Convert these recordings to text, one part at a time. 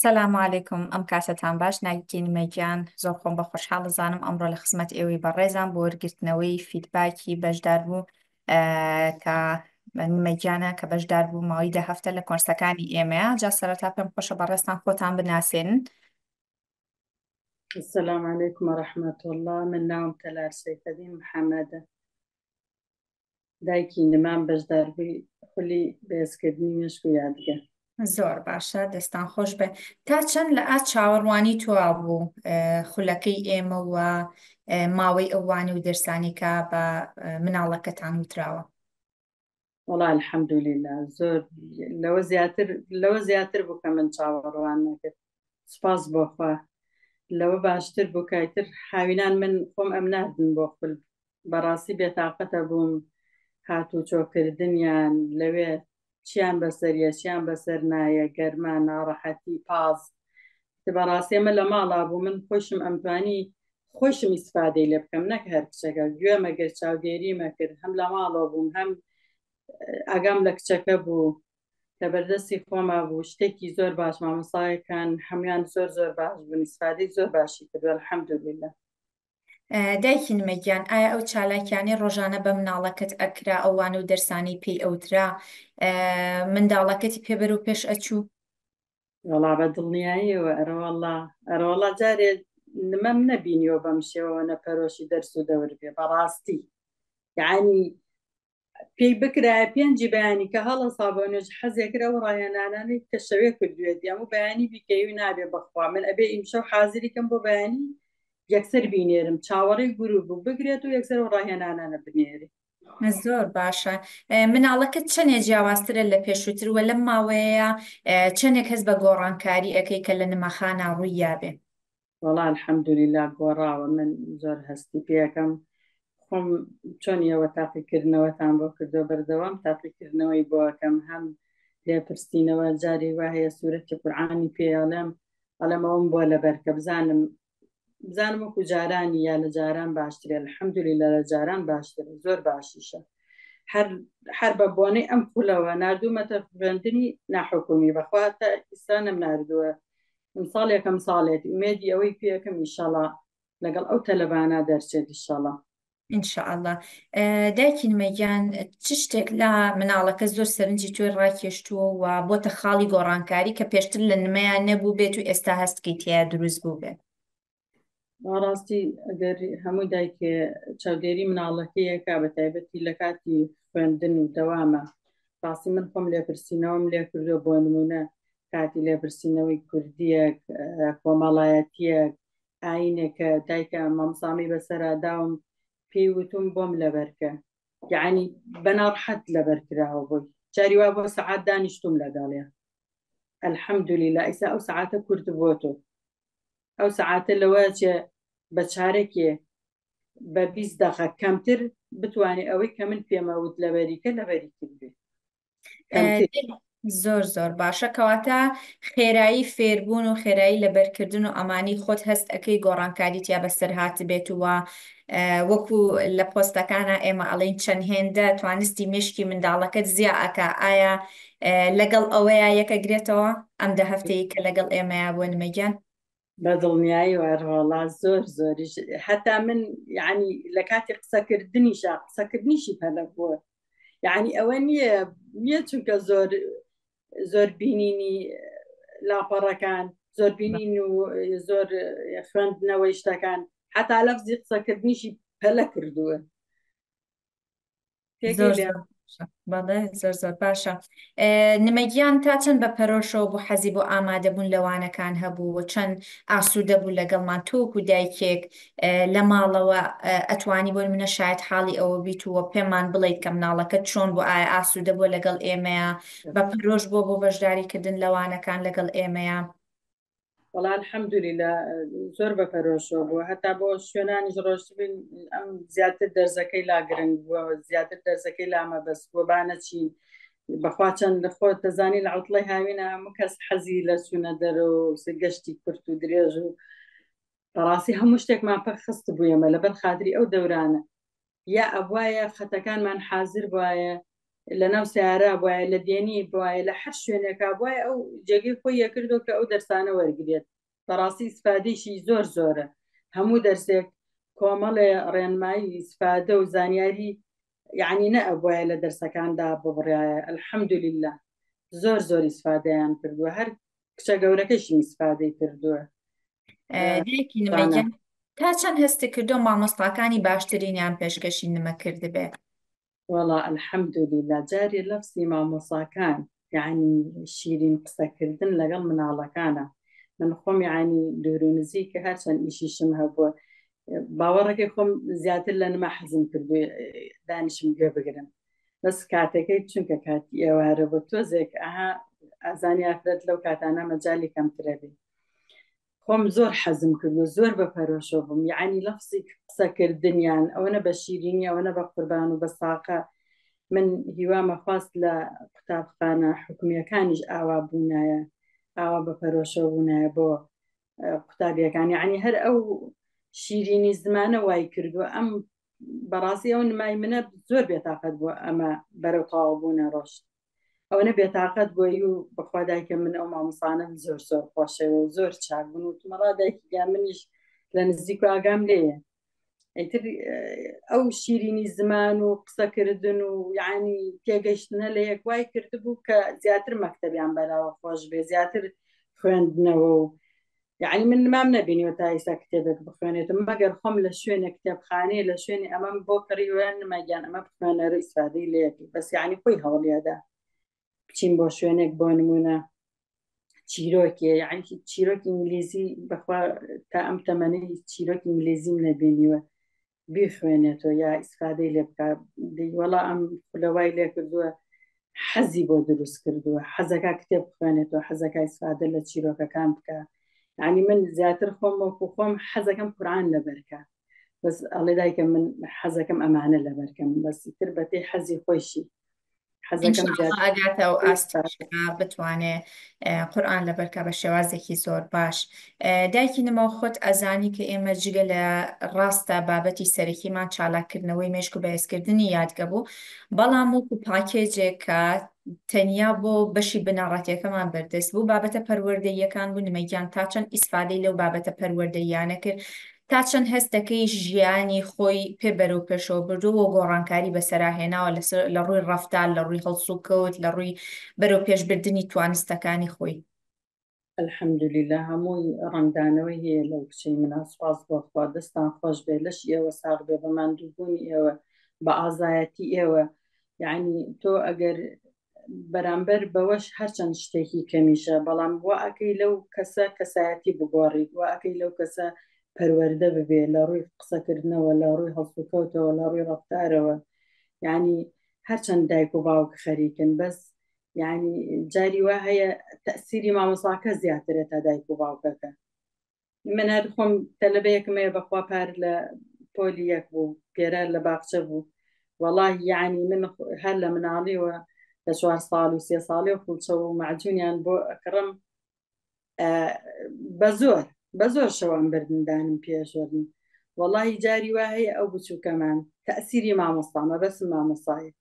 سلام علیکم ئەم کاتەتان باش ناگی نمە گیان زۆر خۆم بە خۆشحاڵ دەزانم ئەمڕۆ لە خزمەت ئێوەی بەڕێزان بۆ وەرگرتنەوەی feedback ی بەشداربوو کە نمە گیانە کە بەشدار بوو ماوەی 10 هەفتە لە کۆرسەکانی ئێمەیە. جا سەرەتا پێم خۆشە بەڕێزتان خۆتان بناسێنن. السلام علیکم و رحمة اللە من ناوم تەلار سەیفەدین محەمەدە دایکی نمام بەشداربووی خولی بەهێزکردنی مێشک و یادگە. زۆر باشە دەستان خۆش بێ. تا چەند لە ئاست چاوەڕوانی تۆ بوو خولەکەی ئێمە و ماوەی ئەو وانە و دەرسانی کە بە مناڵەکەتان وتراوە؟ وەڵا الحمدللە زۆر لەوە زیاتر لەوە زیاتر بوو کە من چاوەڕوان نەکرد سوپاس بۆ خوا لەوە باشتر بوو کە ئیتر حاوینان من خۆم ئەم ناردن بۆ خول بەڕاستی بێتاقەتە بووم هاتوچۆکردنیان لەوێ چیان بەسەریە چیان بەسەر نایە گەرما ناڕەحەتی پاز بەڕاستی ئەمە لە ماڵا بوو من خۆشم ئەمتوانی خۆشم ئیسفادەی لێ بکەم نەک هەر کچەکە گوێمە گرت چاودێریمە کرد هەم لە ماڵەوە بووم هەم ئاگام لە کچەکە بوو لە بەردەستی خۆما بوو شتێکی زۆر باش مامۆسایەکان هەموان زۆر زۆر باش بوون ئیسفادەی زۆر باشی کرد الحمدلله. دایکی نمە گیان ئایا ئەو چالاکیانەی ڕۆژانە بە مناڵەکەت ئەکرا ئەو وانە و دەرسانەی پێی ئەوترا منداڵەکەتی پێ بەرەو پێش ئەچوو؟ وەڵا بە دڵنیاییەوە ئەرەوەڵا ئەرەوەڵا جارێ نمەم نەبینیوە بەم شێوەوە نە پەرۆشی دەرس و دەور بێ بەڕاستی یعنی پێی بکرایە پێنجی بەیانی کە هەڵەسا بۆ نوێژ حەزێ کرد ئەو ڕاهێنانانەی کە شەوێ کردوێتی ئەموو بەیانی بیکەی و نابێ بەخوا من ئەبێ ئیمشەو حازری کەم بۆ بەیانی یەکسەر بینێرم چاوەڕێی گروپ بوو بگرێت و یەکسەر ئەو ڕاهێنانانە بنێرێ. زۆر باشە مناڵەکەت چەنێ جیاوازترە لە پێشووتر وە لەم ماوەیەیا چەنێک هەست بە گۆڕانکاری ئەکەی کە لە نمەخانا ڕووی یابێ؟ وەڵا الحمدللە گۆڕاوە من زۆر هەستی پێەکەم خۆم چۆن ئێوە تاقیکردنەوەتان بۆ کردو بەردەوام تاقیکردنەوەی بۆ ئەکەم هەم لێپرسینەوە جاری وا هەیە سورەتی قورئانی پێ ئەڵێم ئەڵێم ئەوم بۆ لەبەرکە بزانم بزانم وەکو جارانی یا لە جاران باشترە الحمدللە لە جاران باشترە زۆر باشیشە هەر هەر بە بۆنەی ئەم خولەوە ناردوومەتە خوێندنی ناحکومی بەخوا تا ئیستا نەم ناردووە ئمساڵ یەکەم ساڵێتی ئومێدی ئەوەی پێکەم ئیشەڵا لەگەڵ ئەو تەلەبانە دەرچێت ئیشەڵا. ان شاء اللە دایکی نمە گیان چ شتێک لە مناڵەکە زۆر سەرنجی تۆی ڕاکێشتووە و بۆتە خاڵی گۆڕانکاری کە پێشتر لە نمەیان نەبوو بێت و ئێستا هەستکەی تیا دروست بوو بێت؟ ڕاستی ئەگەر هەموو دایکێ چاودێری مناڵەکەیەکە بە تایبەتی لە کاتی خوێندن و دەوامە ڕاستی من خۆم لێپرسینەوەم لێ کردووە بۆ نمونە کاتی لێپرسینەوەی کوردیەک کۆمەڵایەتیەک ئاینێکە دایکە مامسامی بەسەرا داوم پێی وتوم بۆم لەبەرکە یعنی بەناڕحەت لەبەر کراوە بۆی جاری وا بۆ سەعات دانیشتوم لەگەڵیا الحمدلله ئیسا ئەو سەعاتە کورت بۆ تۆ ئەو سەعاتە لەوە چێ بە چارەکێ بە 20 دەقە کەمتر بتوانێ ئەوەی کە من پێمە وت لەبەریکە لەبەری کردبێ. زۆر زۆر باشە کەواتە خێرایی فێربوون و خێرایی لەبەرکردن و ئەمانی خۆت هەست ئەەکەی گۆڕانکاری تیا بەسەر هاتبێت و وەکو لە پۆستەکانە ئێمە ئەڵین چەند هێندە توانستی مشکی منداڵەکەت زیا ئەکا ئایا لەگەڵ ئەوەیە یەکەگرێتەوە ئەم 10 هەفتەیە کە لەگەڵ ئێمەیە بۆ نمەگیان؟ بە دڵنیایی وەڕۆڵا زۆر زۆریش هەتا من یعنی لە کاتی قسەکردنیشا قسەکردنیشی پەلە بووە یعنی ئەوە نییە نییە چونکە زۆر زۆر بینینی لاپەڕەکان زۆر بینین و زۆر خوێندنەوەی شتەکان حتا لەفزی قسەکردنیشی پەلە کردووە. زۆر بەڵێ زۆر زۆر باشە نمەگیان تا چەند بە پەرۆشەوە بوو حەزی بۆ ئامادەبوون لە وانەکان هەبوو و چەند ئاسوودە بوو لەگەڵمان تۆک و دایکێک لە ماڵەوە ئەتوانی بۆ منە شاید حاڵی ئەوە بیت و پێمان بڵیت کە مناڵەکە چۆن بوو ئایا ئاسوودە بووە لەگەڵ ئێمەیە بە پەرۆش بووە بۆ بەشداریکردن لە وانەکان لەگەڵ ئێمەیە؟ وەڵا الحمدللە زۆر بە پەرۆشەوە بووە هەتا بۆ شوێنانیش ڕۆشتبین ئەم زیاتر دەرزەکەی لا گرنگ بووە زیاتر دەرزەکەی لا مەبەست بووە با نەچین بەخوا چەند لە خۆت دەزانی لە عوتڵەی هاوینە هەموو کەس حەزی لە چوونە دەرەوە و گەشتی کورت و درێژ و بەڕاستی هەموو شتێکمان پەک خست بوویەمە لەبەر خاتری ئەو دەورانە یا ئەبوایە خەتەکانمان حازر بوایە. لە ناو سیارە بواە لە دێنی بواە لە هەر شوێنێکا بواە ئەو جێگەی خۆی یەکردو کە ئەو دەرسانە وەرگێت بەڕاستی ئیسفادەیشی زۆر زۆرە هەموو دەرسێک کۆمەڵێ ڕێنمایی ئیسفادە و زانیاری یعنی نەئەبوایە لە دەرسەکاندا ببڕایە الحمدلله زۆر زۆر ئیسفادەیان کردووە هەر کچە گەورەکەشی ئیسفادەی کردووە. دایکی نمەگیان تا چەند هەستی کردووە مامۆستاکانی باشترینیان پێشکەشی نمە کردبێ؟ وەڵا الحمدللە جارێ لەفزی مامۆساکان یەعنی شیرین قسەکردن لەگەڵ مناڵەکانە من خۆم یەعنی دوور و نزیک هەرچەند ئیشیشم هەبووە باوەڕەکەی خۆم زیاتر لە نما حەزم کردو دانیشم گوێ بگرم بەس کاتەکەی چونکە کاتی ئێوارە بۆ تۆزێک ئەها ئازانی ئافرەت لەو کاتانە مەجالی کەمترە بێ خۆم زۆر حەزم کردو زۆر بە پەرۆشەوە بووم یعنی لەفزی قسەکردنیان ئەوەنە بە شیرینی ئەوەنە بە قوربان و بە ساقە من هیوامە خواست لە قوتابخانە حکومیەکانیش ئاوا بوونایە ئاوا بە پەرۆشەوە بوونایە بۆ قوتابیەکان یعنی هەر ئەو شیرینی زمانە وای کردووە ئەم بەڕاستی ئەو نمای منە زۆر بێتاقەت بووە ئەمە بەرەو تەواو بوونە ڕۆشت ئەوەنە بێتاقەت بووی و بەخوا دایکە من ئەو مامۆسانەم زۆر زۆر خۆشەوێ و زۆر چاک بوون وتم وەڵا دایکی گیان منیش لە نزیک و ئاگام لێیە ئیتر ئەو شیرینی زمان و قسەکردن و یعنی تێگەشتنە لە یەک وای کردبوو کە زیاتر مەکتەبیان بەلاوە خۆش بێ زیاتر خوێندنەوە و یعنی من نمام نەبینیوە تا ئیستا کتێبێک بخوێنێتم مەگەر خۆم لە شوێنێک کتێبخانەیە لە شوێنی ئەمەم بۆ کڕیوە نماگیان ئەمە بخوێنەرە ئیسفادەی لێ بەس یعنی خۆی هەوڵیادا بچین بۆ شوێنێک بۆ نمونە چیرۆکێ یعنی چیرۆکی ئینگلیزی بەخوا تا ئەم تەمەنەی چیرۆکی ئینگلیزیم نەبینیوە بیخوێنێتەوە یا ئیسفادەی لێ بکا دەی وەڵا ئەم خولە وای لێ کردووە حەزی بۆ دروست کردووە حەزەکە کتێب بخوێنێتەوە حەزەکە ئیسفادە لە چیرۆکەکان بکە یعنی من زیاتر خۆم وەکو خۆم حەزەکەم قورآن لەبەرکە بەس ئەڵێ دایکە من حەزەکەم ئەمانە لەبەرکەم بەس تر بەپێی حەزی خۆیشی حەزەکەم ئینشاءاللە ئەگاتە ئەو ئاستەش کە بتوانێ قورئان لەبەرکا بە شێوازێکی زۆر باش. دایکی نمەو خۆت ئەزانی کە ئێمە جگە لە ڕاستە بابەتی سەرەکیمان چالاککردنەوەی مێشک و بەهێزکردنی یادگە بوو، بەڵام وەکو پاکێجێک کە تەنیا بۆ بەشی بنەڕەتیەکەمان بەردەست بوو بابەتە پەروەردەییەکان بوو نمە گیان تا چەند ئیسفادەی لەو بابەتە پەروەردەییانە کرد تا چەند هەست دەکەی ژیانی خۆی پێ بەرەو پێشەوە بردووە و گۆڕانکاری بەسەرا هێناوە لەسەر لە ڕووی ڕەفتار لە ڕووی هەڵسوکەوت لە ڕووی بەرەو پێشبردنی توانستەکانی خۆی؟ الحمدللە هەمووی ڕەنگدانەوەی هەیە لەو کچەی منە سوپاس بۆ خوا دەستان خۆش بێ لەشی ئێوە ساغ بێ بە ماندووبوونی ئێوە بە ئازایەتی ئێوە یعنی تۆ ئەگەر بەرامبەر بەوەش هەرچەند شتێکی کەمیشە بەڵام وا ئەکەی لەو کەسە کەسایەتی بگۆڕیت وا ئەکەی لەو کەسە پەروەردە ببێ لە ڕووی قسەکردنەوە لە ڕووی هەڵسوکەوتەوە لە ڕووی ڕەفتارەوە یعنی هەرچەند دایک و باوک خەریکن بەس یعنی جاری وا هەیە تەسیری مامۆساکە زیاترە تا دایک و باوکەکە من هەر خۆم تەلەبەیەکم هەیە بەخوا پار لە پۆلی یەک بوو پێرار لە باخچە بوو وەڵاهی یعنی من هەر لە مناڵیەوە لە چوار ساڵ و سێ ساڵی و فڵچە و مەعجونیان بۆ ئەکڕم بە زۆر بە زۆر شەوان بردندانم پێشوەرن وەڵاهی جاری وا هەیە ئەو بچووکەمان تەسیری مامۆستا مەبەسم مامۆستایە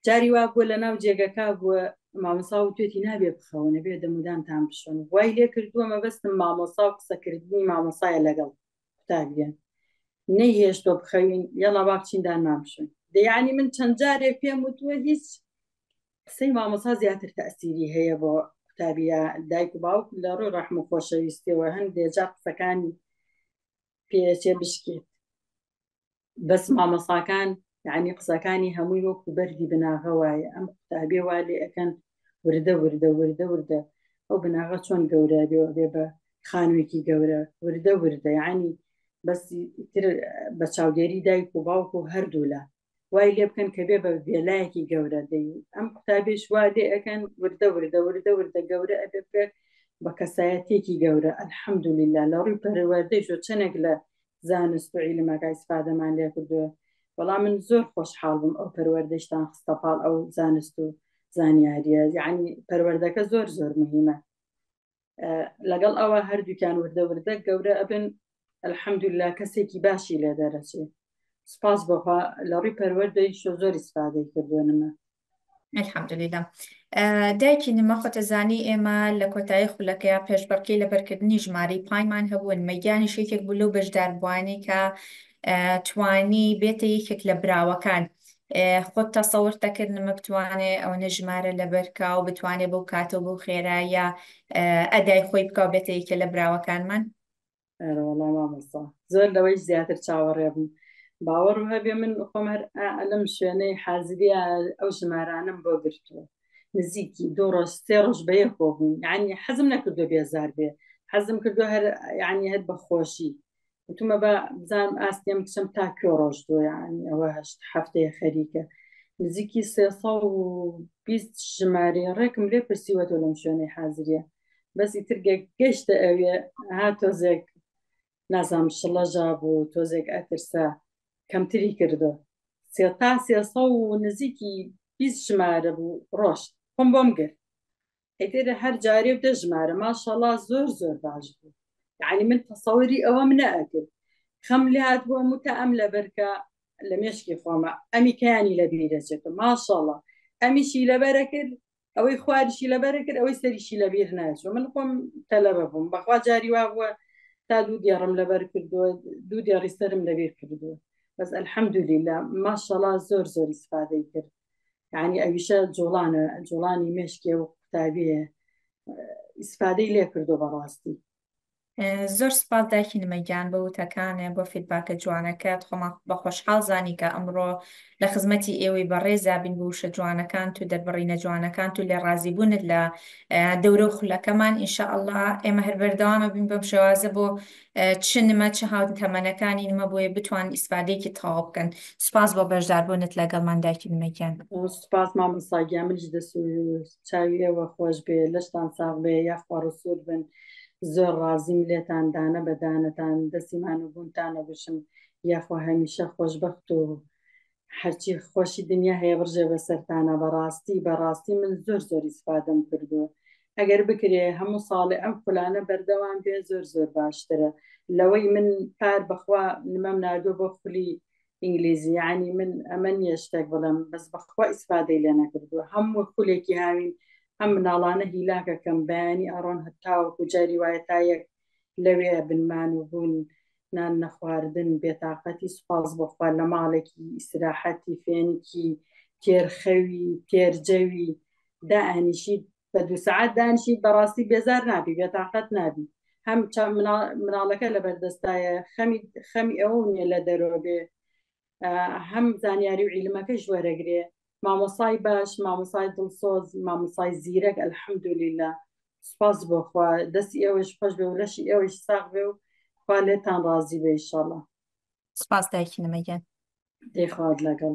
جاری وا بووە لە ناو جێگەکە بووە مامۆسا وتوێتی نابێ بخەون ئەبێ دەمودانتان بشۆن وای لێ کردووە مەبەستم مامۆسا و قسەکردنی مامۆسایە لەگەڵ قوتابیان نەیهێشتوە بخەوین یەڵا با بچین دانمان بشۆین دەیانی من چەند جارێک پێم وتووە هیچ قسەی مامۆسا زیاتر تەسیری هەیە بۆ قوتابیە دایک و باوک لە ڕووی ڕەحم و خۆشەویستیەوە هەندێ جار قسەکانی پێچێ بشکێت بەس مامۆساکان یعنی قسەکانی هەمووی وەکو بەردی بناغە وایە ئەم قوتابیە وا لێ ئەکەن وردە وردە وردە وردە ئەو بناغە چۆن گەورە بێ بێ بە خانوویەکی گەورە وردە وردە یعنی بەس تر بە چاودێری دایک و باوک و هەردوولا وای لێ بکەن کە بێ بە ڤێلایەکی گەورە دەی ئەم قوتابیش وا لێ ئەکەن وردە وردە وردە وردە گەورە ئەبێ بێت بە کەسایەتێکی گەورە الحەمدللە لە ڕووی پەروەردەیش و چەندێک لە زانست و عیلمەکە ئیسفادەمان لێ کردووە وەڵا من زۆر خۆشحاڵ بووم ئەو پەروەردەشتان خستە پاڵ ئەو زانست و زانیاریە یعنی پەروەردەکە زۆر زۆر مهمە لەگەڵ ئەوە هەردووکیان وردە وردە گەورە ئەبن الحەمدلله کەسێکی باشی لێ دەرەچێ سپاس بۆخوا لە ڕووی پەروەردەی شۆ زۆر ئیسفادەی کردووە نمە. الحمدللە دایکی نمە خۆتەزانی ئێمە لە کۆتایی خولەکەیا پێشبڕکێی لەبەرکردنی ژمارەی پایمان هەبوو نمە گیانیش یەکێک بوو لەو بەشداربووانەی کە توانی بێتە یەکێک لە براوەکان خۆت تەسەور دەکرد نمە بتوانێ ئەوەنە ژمارە لەبەرکا و بتوانێ بەو کاتە و بەو خێرایە ئەدای خۆی بکا و بێتە یەکێ لە براوەکانمان؟ ئەرەوەڵا مامۆستا زۆر لەوەیش زیاتر چاوەڕێ بووم باوەڕم هەبێ من خۆم هەر لەم شوێنەی حازریە ئەو ژمارانەم بۆ گرتووە نزیکی دوو ڕۆژ سێ ڕۆژ بە یەکۆ بووین یعنی حەزم نەکردو بێزار بێ حەزم کردو هەر یعنی هەر بە خۆشی وتومە بە بزانم ئاستی ئەم کچەم تا کوێ ڕۆشتووە یعنی ئەوە هەشت هەفتەیە خەریکە نزیکی 320 ژمارەی ڕێکم لێ پرسیوەتەوە لەم شوێنەی حازریە بەس ئیتر گەشتە ئەوێ ها تۆزێک نازانم شڵەژا بوو تۆزێک ئەترسا کەمتری کردو سێ تا سێ و نزیکی 20 ژمارە بوو ڕۆشت خۆم بۆم گرت ئیتر هەر جارێ و دە ژمارە ماشەڵا زۆر زۆر باش بوو یعنی من تەسەوری ئەوەم نەئەکرد خەم لێ هات بۆ ئەم تا ئەم لەبەرکە لە مێشکی خۆمە ئەمی کەیانی لەبیرەچێتە ماشەڵا ئەمیشی لەبەرە کرد ئەوەی خواریشی لەبەرە کرد ئەوەی سەریشی لەبیر ناچوو من خۆم تەلەبە بووم بەخوا جاری وا بووە تا دوو دێڕم لەبەر کردووە دوو دێڕی سەرم لەبیر کردووە بەس الحەمدوللە ماشەڵا زۆر زۆر ئیسفادەی کرد یعنی ئەویشە جوڵانە جوڵانی مێشکێ و قوتابیە ئیسفادەی لێ کردو بەڕاستی زۆر سپاس دایکی نمە گیان بۆ وتەکانێ بۆ feedback ە جوانەکەت خۆمان بە خۆشحاڵ زانی کە ئەمڕۆ لە خزمەتی ئێوەی بەڕێزا بین بۆ وشە جوانەکانت و دەربڕینە جوانەکانت و لێ ڕازیبوونت لە دەورە و خولەکەمان ئینشاءاللە ئێمە هەر بەردەوامە بین بەم شێوازە بۆ چ نمە چ هاوتەمەنەکانی نمە بۆیە بتوان ئیسفادەیەکی تەواو بکەن سپاس بۆ بەشداربوونت لەگەڵمان دایکی نمە گیان. سوپاس مامۆستا گیان منیش دەست و چاوی ئێوە خۆش بێ لەشتان ساغ بێ یاخوا ڕسوور بن زۆر ڕازیم لێتان دانە بە دانەتان دەستی مانووبوونتان ئەگوشم یاخوا هەمیشە خۆشبەخت و هەرچی خۆشی دنیا هەیە بڕژێ بەسەرتانە بەڕاستی بەڕاستی من زۆر زۆر ئیسفادەم کردووە ئەگەر بکرێ هەموو ساڵێ ئەم خولانە بەردەوام بێ زۆر زۆر باشترە لەوەی من پار بەخوا نمەم ناردووە بۆ خولی ئینگلیزی یعنی من ئەمە نییە شتێک بڵێم بەس بەخوا ئیسفادەی لێ نەکردووە هەموو خولێکی هاوین ئەم مناڵانە هیلاکەکەم بەیانی ئەڕۆن هەتاوەکو جاری وایە تا یەک لەوێ بنمان و بوون نان نەخواردن بێتاقەتی سوپاس بۆ خوا لە ماڵێکی ئیسراحەتی فێنکی تێرخەوی تێرجەوی دائەنیشیت بە دوو سەعات دانیشیت بەڕاستی بێزار نابی بێتاقەت نابی هەم مناڵەکە لەبەردەستایە خەمی خەمی ئەوە نییە لە دەرەوە بێ هەم زانیاری و عیلمەکەش وەرەگرێ مامۆسای باش مامۆسای دڵسۆز مامۆسای زیرەک الحمدللە سوپاس بۆ خوا دەستی ئێوەش خۆش بێ و لەشی ئێوەش ساغ بێ و خوا لێتان ڕازی بێ ئیشەڵا سپاس دایکی نمە گیان. دەی خوات لەگەڵ.